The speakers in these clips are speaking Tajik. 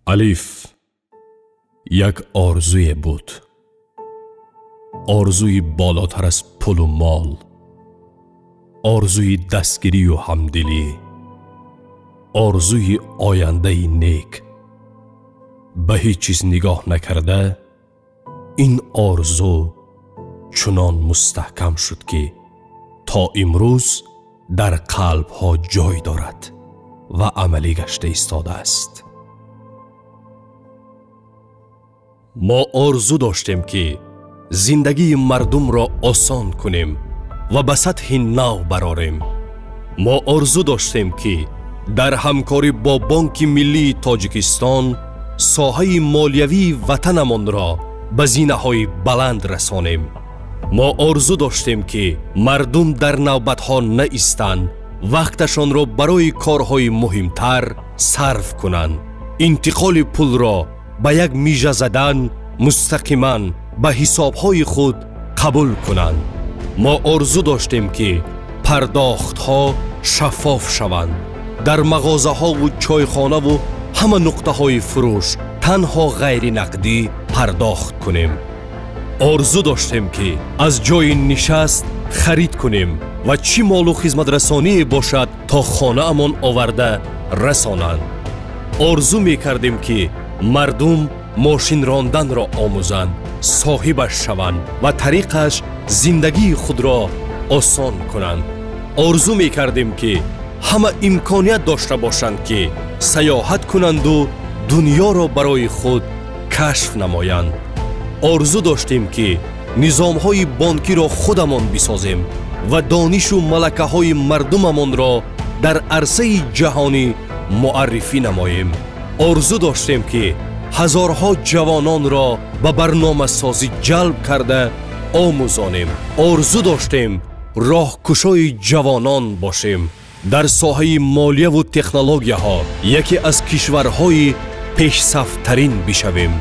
Алиф як орзуе буд. Орзуи болотар аз пулу мол, орзуи дастгирию ҳамдилӣ, орзуи ояндаи нек. Ба ҳеҷ чиз нигоҳ накарда, ин орзу чунон мустаҳкам шуд, ки то имрӯз дар қалбҳо ҷой дорад ва амалӣ гашта истодааст. Мо орзу доштем, ки зиндагии мардумро осон кунем ва ба сатҳи нав барорем. Мо орзу доштем, ки дар ҳамкорӣ бо Бонки Миллии Тоҷикистон соҳаи молиявии ватанамонро ба зинаҳои баланд расонем. Мо орзу доштем, ки мардум дар навбатҳо наистанд, вақташонро барои корҳои муҳимтар сарф кунанд, интиқоли пулро ба як мижа задан мустақиман ба ҳисобҳои худ қабул кунанд. Мо орзу доштем, ки пардохтҳо шаффоф шаванд, дар мағозаҳову чойхонаву ҳама нуқтаҳои фурӯш танҳо ғайринақдӣ пардохт кунем. Орзу доштем, ки аз ҷои нишаст харид кунем ва чӣ молу хизматрасоние бошад, то хонаамон оварда расонанд. Орзу мекардем, ки мардум мошин ронданро омӯзанд, соҳибаш шаванд ва тариқаш зиндагии худро осон кунанд. Орзу мекардем, ки ҳама имконият дошта бошанд, ки саёҳат кунанду дунёро барои худ кашф намоянд. Орзу доштем, ки низомҳои бонкиро худамон бисозем ва донишу малакаҳои мардумамонро дар арсаи ҷаҳонӣ муаррифӣ намоем. Орзу доштем, ки ҳазорҳо ҷавононро ба барномасозӣ ҷалб карда омӯзонем. Орзу доштем роҳкушои ҷавонон бошем. Дар соҳаи молияву технологияҳо яке аз кишварҳои пешсафтарин бишавем.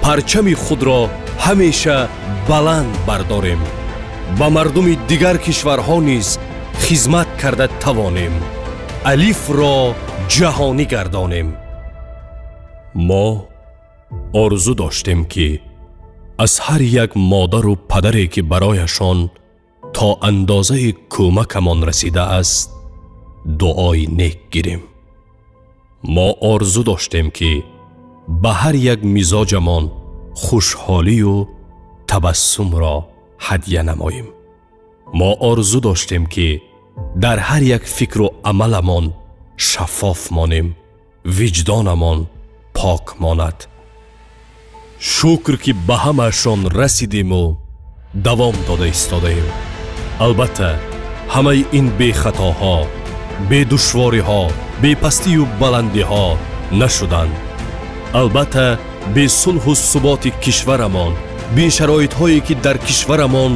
Парчами худро ҳамеша баланд бардорем. Ба мардуми дигар кишварҳо низ хизмат карда тавонем. Алифро ҷаҳонӣ гардонем. Мо орзу доштем, ки аз ҳар як модару падаре, ки барояшон то андозаи кӯмакамон расидааст, дуои нек гирем. Мо орзу доштем, ки ба ҳар як мизоҷамон хушҳолию табассумро ҳадя намоем. Мо орзу доштем, ки дар ҳар як фикру амаламон шаффоф монем, виҷдонамон пок монад. Шукр, ки ба ҳамаашон расидиму давом дода истодаем. Албатта, ҳамаи ин бехатоҳо, бедушвориҳо, бепастию баландиҳо нашуданд. Албатта, бесулҳу суботи кишварамон, бешароитҳое, ки дар кишварамон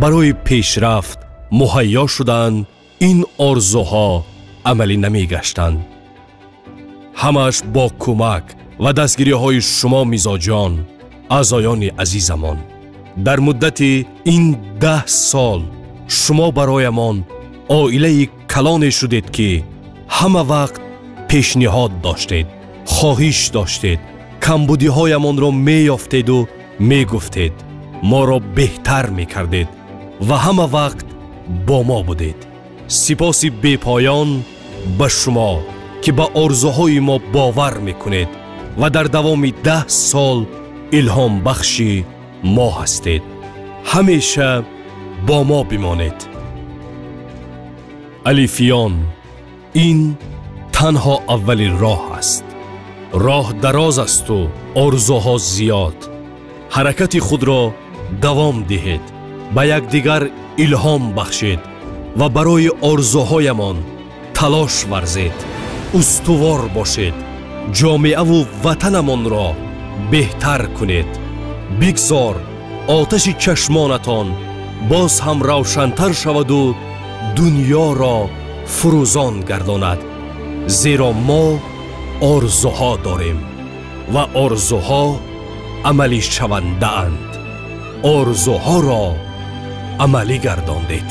барои пешрафт муҳайё шуданд, ин орзуҳо амалӣ намегаштанд. Ҳамааш бо кӯмак ва дастгириҳои шумо, мизоҷон, аъзоёни азизамон. Дар муддати ин 10 сол шумо бароямон оилаи калоне шудед, ки ҳама вақт пешниҳод доштед, хоҳиш доштед, камбудиҳоямонро меёфтеду мегуфтед, моро беҳтар мекардед ва ҳама вақт бо мо будед. Сипоси бепоён ба шумо, ки ба орзуҳои мо бовар мекунед ва дар давоми 10 сол илҳомбахши мо ҳастед. Ҳамеша бо мо бимонед. Алифиён, ин танҳо аввали роҳ аст. Роҳ дароз асту орзуҳо зиёд. Ҳаракати худро давом диҳед, ба якдигар илҳом бахшед ва барои орзуҳоямон талош варзед. Устувор бошед, ҷомеаву ватанамонро беҳтар кунед. Бигзор оташи чашмонатон боз ҳам равшантар шаваду дунёро фурӯзон гардонад, зеро мо орзуҳо дорем ва орзуҳо амалӣ шавандаанд. Орзуҳоро амалӣ гардондед.